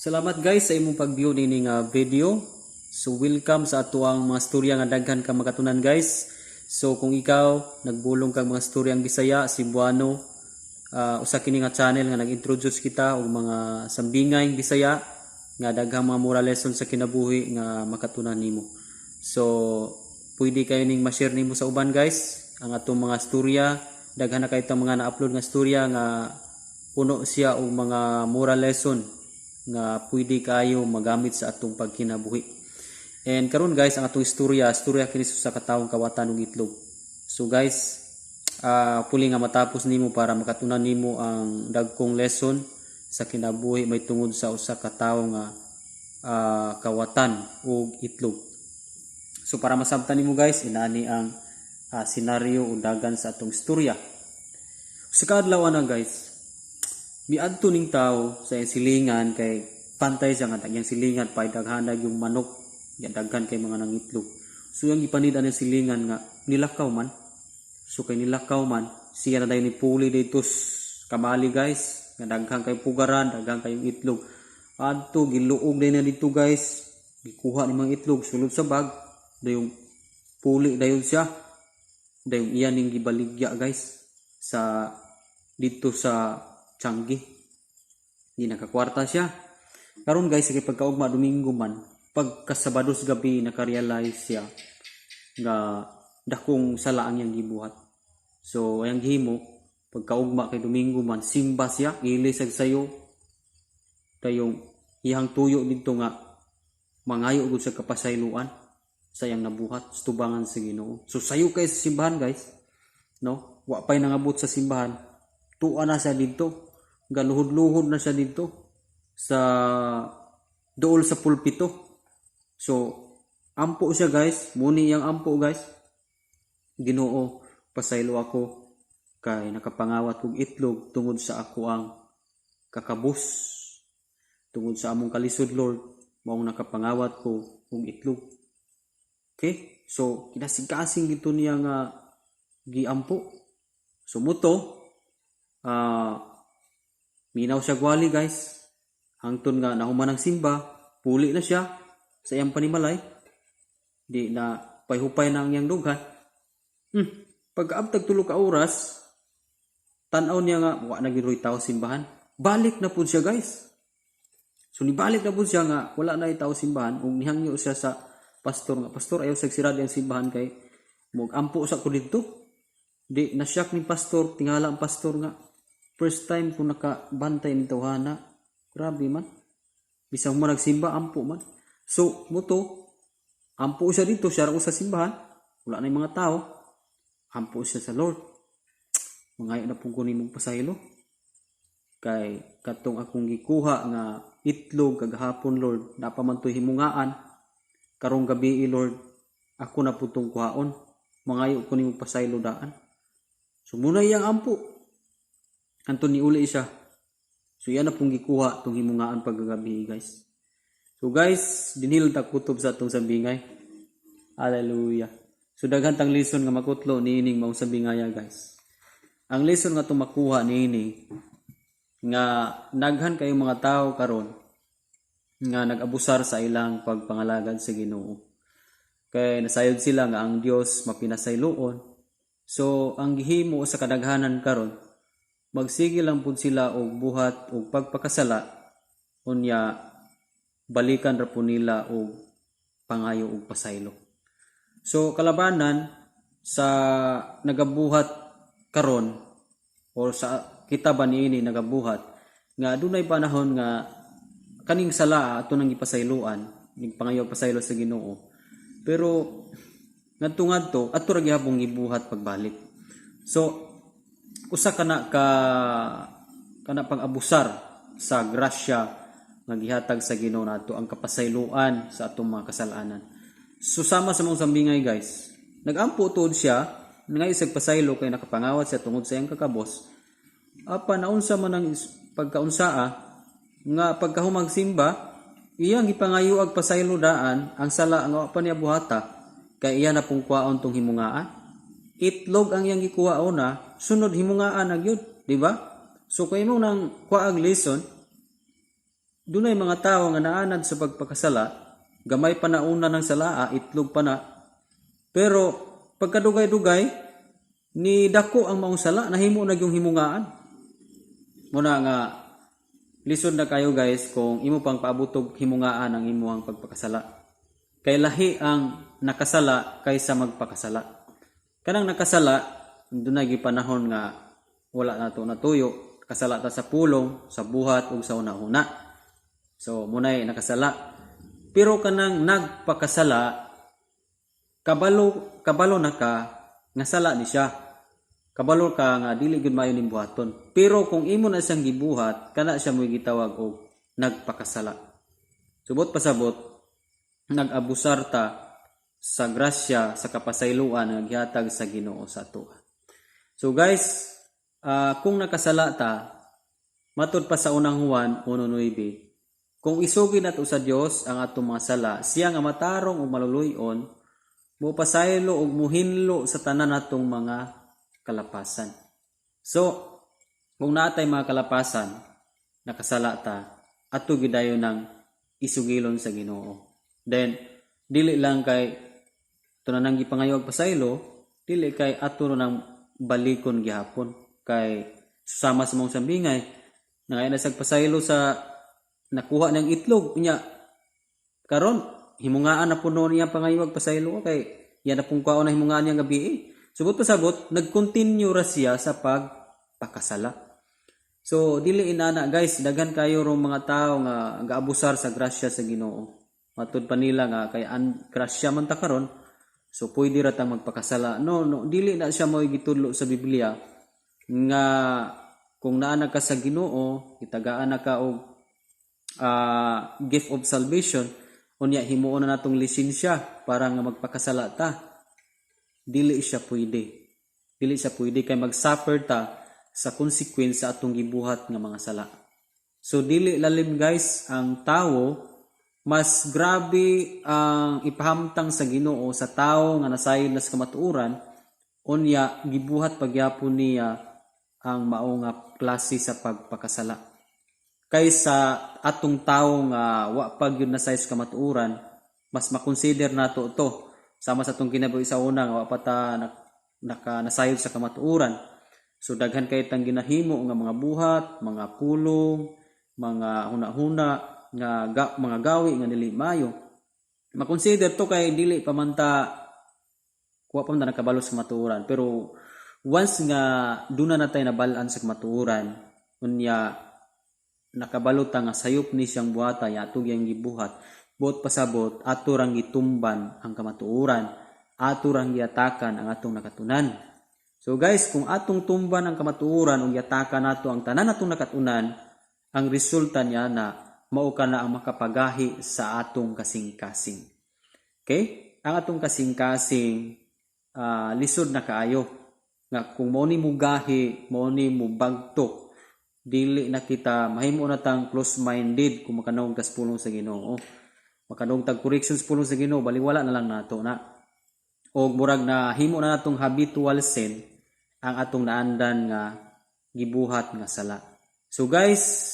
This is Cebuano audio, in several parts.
Salamat, guys, sa imong pag-view nining video. So welcome sa atoang mga storya nga daghan ka makatunan, guys. So kung ikaw nagbulong kag mga storyang Bisaya, Cebuano, usa kini nga channel nga nag-introduce kita og mga sambingay Bisaya nga daghang mga moral lesson sa kinabuhi nga makatunan nimo. So pwede kayo ning ma-share nimo sa uban, guys, ang atong mga storya. Daghan na kaayo tang mga na-upload nga storya nga puno siya og mga moral lesson nga pwede kayo magamit sa atong pagkinabuhi. And karon, guys, ang atong istorya, istorya kini sa katawong kawatan og itlog. So guys, puli nga matapos nimo para makatunan nimo ang dagkong lesson sa kinabuhi may tungod sa usa ka tawo nga kawatan og itlog. So para masabtan nimo, guys, inani ang senaryo o dagan sa atong istorya. Sa kaadlaw na, guys, miadto ning tao sa iyang silingan kay pantay siya nga iyang silingan pa daghanag yung manok ya, daghan kay mga nangitlog. So yung gipanid ang silingan nga nilakaw man. So kay nilakaw man siya na dayon ni puli dito kamali, guys, nga daghan kay pugaran, daghan kayong itlog. Adto giluog day na dito, guys, gikuha ni mga itlog, sulod sa bag, dayong puli dayon siya, dayon iya ning gibaligya, guys, sa dito sa Changi. Di nakakwarta siya. Karon, guys, kay pagkaugma Domingo man, pagkasabado sa gabi nakarealize siya nga dakong sala ang iyang gibuhat. So ayang gihimo pagkaugma kay Domingo man, simba siya, ili sa sayo. Dayong iyang tuyo didto nga mangayo gud sa kapasayloan sa iyang nabuhat sa tubangan sa Ginoo. So sayo kay sa simbahan, guys. No? Wa pay nangabot sa simbahan. Tua na siya didto. Galuhod-luhod na siya didto sa duol sa pulpito. So ampo siya, guys, muni iyang ampo, guys. "Ginoo, pasaylo ako kay nakapangawat kog itlog tungod sa ako ang kakabos. Tungod sa among kalisod, Lord, maong nakapangawat ko og itlog." Okay? So kinasing-kasing gito niya nga giampo. So muto minaw siya gwali, guys. Hangtod nga nahuman ang simba, puli na siya sa iyang panimalay. Di na payhupay na ang iyang dughan. Pagkaabtag 3 ka oras, tan-aw niya nga wa na gyud tao simbahan. Balik na pud siya, guys. So nibalik na pud siya nga wala na tao simbahan ug nihangyo siya sa pastor nga, "Pastor, ayaw sag sirad ang simbahan kay mo ampo sa ko didto." Di na shock ni pastor, tingala ang pastor nga first time ko nakabantay ni tawhana. Grabe man. Bisan mo nagsimba, ampo man. So muto ampo siya dito, siya ra sa simbahan. Wala na yung mga tao. Ampo siya sa Lord. "Mangayo na pud ko nimong pasaylo. Kay katong akong gikuha nga itlog kagahapon, Lord, napa man to'y himungaan. Karong gabi, Lord, ako na pud tong kuhaon. Mangayo ko nimong pasaylo daan." So muna iyang ampo. Anto ni uli siya. So yan na pong gikuha tong himungaan pagkagabi, guys. So guys, dinhil ta kutob sa atong sambingay. Hallelujah. So daghan tang lesson nga makutlo niining maong sambingaya, guys. Ang lesson nga atong makuha niini nga daghan kayo mga tao karon nga nag-abusar sa ilang pagpangalagad sa Ginoo. Kay nasayod sila nga ang Dios mapinasayloon. So ang gihimo sa kadaghanan karon, magsige lang pud sila og buhat og pagpakasala, unya balikan ra po nila og pangayo og pasaylo. So kalabanan sa nagabuhat karon or sa kita ba niini nagabuhat nga dunay panahon nga kaning sala ato nang gipasayloan, nagpangayo pasaylo sa Ginoo. Pero ngadto ngadto ato ra gihapon gibuhat pagbalik. So usa kana ka kana pang-abusar sa grasya nga gihatag sa Ginoo nato, ang kapasayloan sa atong mga kasalanan. So sama sa mong sambingay, guys. Nagampo tuod siya nga isag pasaylo kay nakapangawat siya tungod sa iyang kakabos. Apa naunsa man ang pagkaunsaa nga pagkahumag simba, iyang gipangayo ag pasaylo daan ang sala nga wa pa niya buhata kay iya na pong kuhaon tong himungaan. Itlog ang iyang gikuha una, sunod himungaan na gyud, di ba? So kay mo nang kuhaag lesson, Dunay mga tawo nga naanad sa pagpakasala, gamay pa na una ng salaa, itlog pa na. Pero pagkadugay-dugay, ni dako ang maong sala, nahimo na yung himungaan. Muna nga lisod na kayo, guys, kung imo pang paabutog himungaan ang imuhang pagpakasala. Kay lahi ang nakasala kaysa magpakasala. Kanang nakasala, dunay gipanahon nga wala nato natuyo, kasala ta sa pulong, sa buhat ug sa hunahuna. So munay nakasala. Pero kanang nagpakasala, kabalo kabalo na ka nga sala ni siya. Kabalo ka nga dili gyud maayo ning buhaton. Pero kung imo na siyang gibuhat, kana siya mo'y gitawag og nagpakasala. Subot pasabot, nag-abusar ta sa grasya sa kapasayloan nga gihatag sa Ginoo sa ato. So guys, kung nakasala ta, matud pa sa Unang Juan 1:9, kung isugid nato sa Dios ang atong mga sala, siya nga matarong ug maluluy-on, mopasaylo ug muhinlo sa tanan natong mga kalapasan. So, kung naatay mga kalapasan, nakasala ta, ato gidayon ng isugilon sa Ginoo. Then, dili lang kay ato na nang gipangayo og pasaylo, dili kay ato nang balikon gihapon kay sama sa mong sambingay nangay na sag pasaylo sa nakuha niyang itlog niya, karon himungaan na puno niya pangayo og pasaylo kay yan na pong kwaon na himungaan niya gabi eh. Subot pasabot, nag-continue ra siya sa pagpakasala. So dili inana, guys, daghan kayo rong mga tao nga gaabusar sa grasya sa Ginoo. Matud pa nila nga kay an grasya man ta karon, so pwede ra tang magpakasala. No, dili na siya mo'y gitudlo sa Biblia nga kung naa na ka sa Ginoo, itagaan na ka og gift of salvation, unya himuon na natong lisensya para nga magpakasala ta. Dili siya pwede. Dili siya pwede kay mag-suffer ta sa consequence sa atong gibuhat nga mga sala. So dili lalim, guys, ang tawo, mas grabe ang ipahamtang sa Ginoo sa tawo nga nasayod na sa kamatuoran, unya gibuhat pagyapon niya ang mao nga klase sa pagpakasala kaysa atong tawo nga wa pa gyud nasayod sa kamatuoran. Mas makonsider nato to sama sa atong kinabuhi sa una nga wa pa ta naka nasayod sa kamatuoran. So daghan kay tang ginahimo nga mga buhat, mga pulong, mga hunahuna nga mga gawi nga dili maayo. Makonsider to kay dili pa man ta, wa pa man ta nakabalo sa kamatuoran. Pero once nga duna na tay nabal-an sa kamatuoran, unya nakabalo ta nga sayop ni siyang buhata ya ato yang gibuhat, buot pasabot ato rang gitumban ang kamatuoran, ato rang giatakan ang atong nakatunan. So guys, kung atong tumban ang kamatuoran ug giatakan nato ang tanan atong nakatunan, ang resulta niya na mao ka na ang makapagahi sa atong kasing-kasing. Okay, ang atong kasing-kasing, lisod na kaayo nga kung mao ni mo gahi, mao ni mo bagtok, dili na kita mahimo na tang close-minded. Kung makanaog tas pulong sa Ginoo, makanaog tag corrections pulong sa Ginoo, baliwala na lang nato na og murag na himo na natong habitual sin ang atong naandan nga gibuhat nga sala. So guys,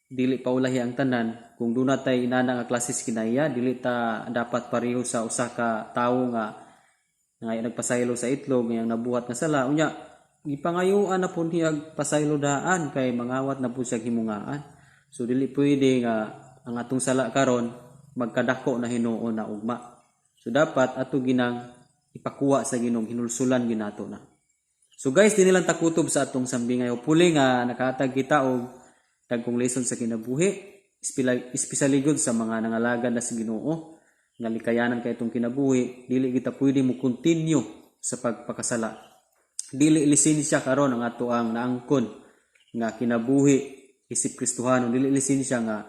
dili pa ulahi ang tanan. Kung duna tay inana nga klase sa kinaiya, dili ta dapat pareho sa usa ka tawo nga nga nagpasaylo sa itlog ngayang nabuhat nga sala, unya gipangayuan na pud niya pasaylo daan kay mangawat na pud siya himungaan. So dili pwede nga ang atong sala karon magkadako na hinuon na ugma. So dapat ato ginang ipakuha sa Ginoo, hinulsulan ginato na. So guys, dinhi lang takutob sa atong sambingay. Hopefully nga nakahatag kita og dagkong lesson sa kinabuhi, especially good sa mga nangalagad na sa Ginoo nga likayanan kay itong kinabuhi. Dili kita pwede mo continue sa pagpakasala. Dili lisensya karon ang ato ang naangkon nga kinabuhi isip Kristohano, dili lisensya nga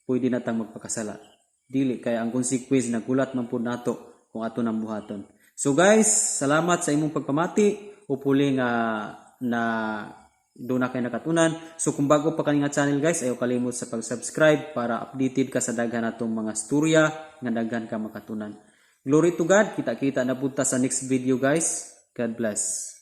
pwede na tang magpakasala. Dili, kay ang consequence nagulat man pud nato kung ato nang buhaton. So guys, salamat sa imong pagpamati. Hopefully nga na duna kay nakatunan. So kung bago pa kani nga channel, guys, ayaw kalimot sa pag-subscribe para updated ka sa daghan natong mga storya nga daghan ka makatunan. Glory to God. Kita-kita na punta sa next video, guys. God bless.